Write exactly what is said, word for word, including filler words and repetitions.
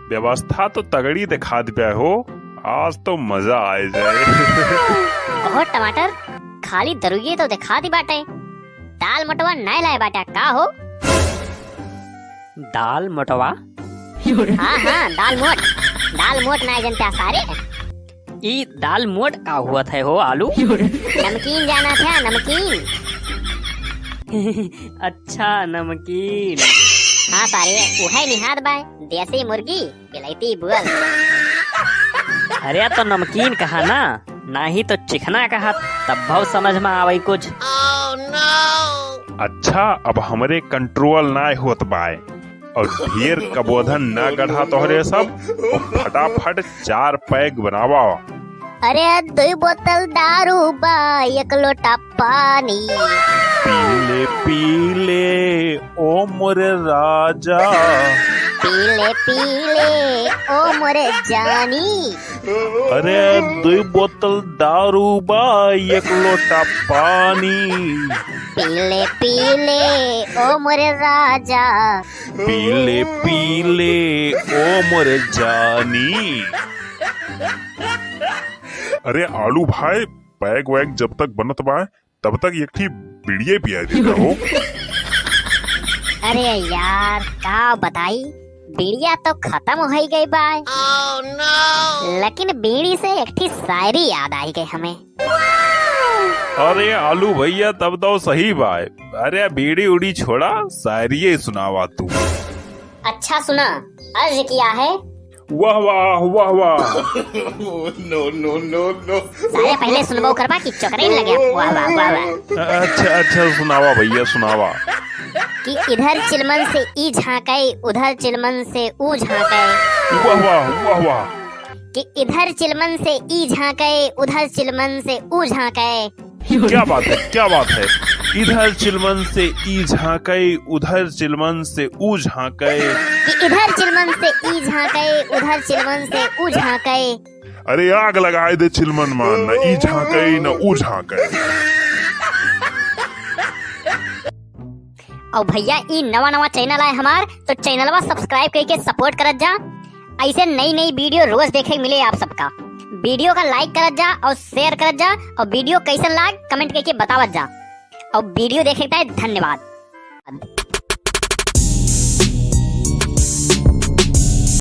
व्यवस्था तो तगड़ी दिखात बाय हो, आज तो मजा आए जाए। कहो टमाटर, खाली दरुइये तो दिखात बाटे, दाल मोटवा नाय लाए बाटे का हो? दाल मोटवा? हाँ, हाँ, दाल मोट, दाल मोट नाय जनता सारे। ई दाल मोट का हुआ था हो आलू? नमकीन जाना था, नमकीन। अच्छा, नमकीन। हाँ सारे, उहै निहात बाय, देसी मुर्गी, बिलायती बुअल। अरे तो नमकीन कहा ना, नाही तो चिखना कहा, तब भाव समझ में आवै कुछ। अच्छा, अब हमरे control नाय होत बाय। और ढेर कबोधन ना गढ़ा तोहरे सब, और फटाफट चार पैग बनावा। अरे, दुई बोतल दारू बा, एक लोटा पानी। पी ले, पी ले, ओ मोरे राजा। पी ले, पी ले, ओ मोरे जानी। अरे, दुई बोतल दारू बा, एक लोटा पानी। पी ले, पी ले, ओ मोरे राजा। पी ले, पी ले, ओ मोरे जानी। अरे आलू भाई, पैग वैग जब तक बनत बा, तब तक एक ठी बीड़िये पिया देता हो। अरे यार, का बताई, बीड़िया तो खत्म होइ गई बा। लेकिन बीड़ी से एक ठी शायरी याद आई गई हमें। अरे आलू भैया, तब तो सही बा। अरे बीड़ी उड़ी छोड़ा, शायरिये सुनावा तू। अच्छा सुना, अर्ज किया है। वाह वाह, वाह वाह। No, no, no, no। सारे पहले सुनबो करबा कि चोकरे लगे। वाह वाह, वाह वाह। अच्छा, अच्छा, सुनावा भैया, सुनावा। कि इधर चिलमन से ई झांके, उधर चिलमन से ऊ झांके। वाह वाह, वाह वाह। कि इधर चिलमन से ई झांके, उधर चिलमन से ऊ झांके। क्या बात है, क्या बात है। इधर चिलमन से ई झांके, उधर चिलमन से ऊ झांके। कि इधर चिलमन से ई झांके, उधर चिलमन से ऊ झांके। अरे आग लगाए दे चिलमन मा, न ई झांके, न ऊ झांके। और भैया, ई नवा नवा channel आए हमार, तो channelवा subscribe करके support करत जा। ऐसे नई नई video रोज देखे के मिले आप सबका। Video का like करत जा और share करत जा और video कैसन लाग comment करके बतावत जा। और video देखे के धन्यवाद।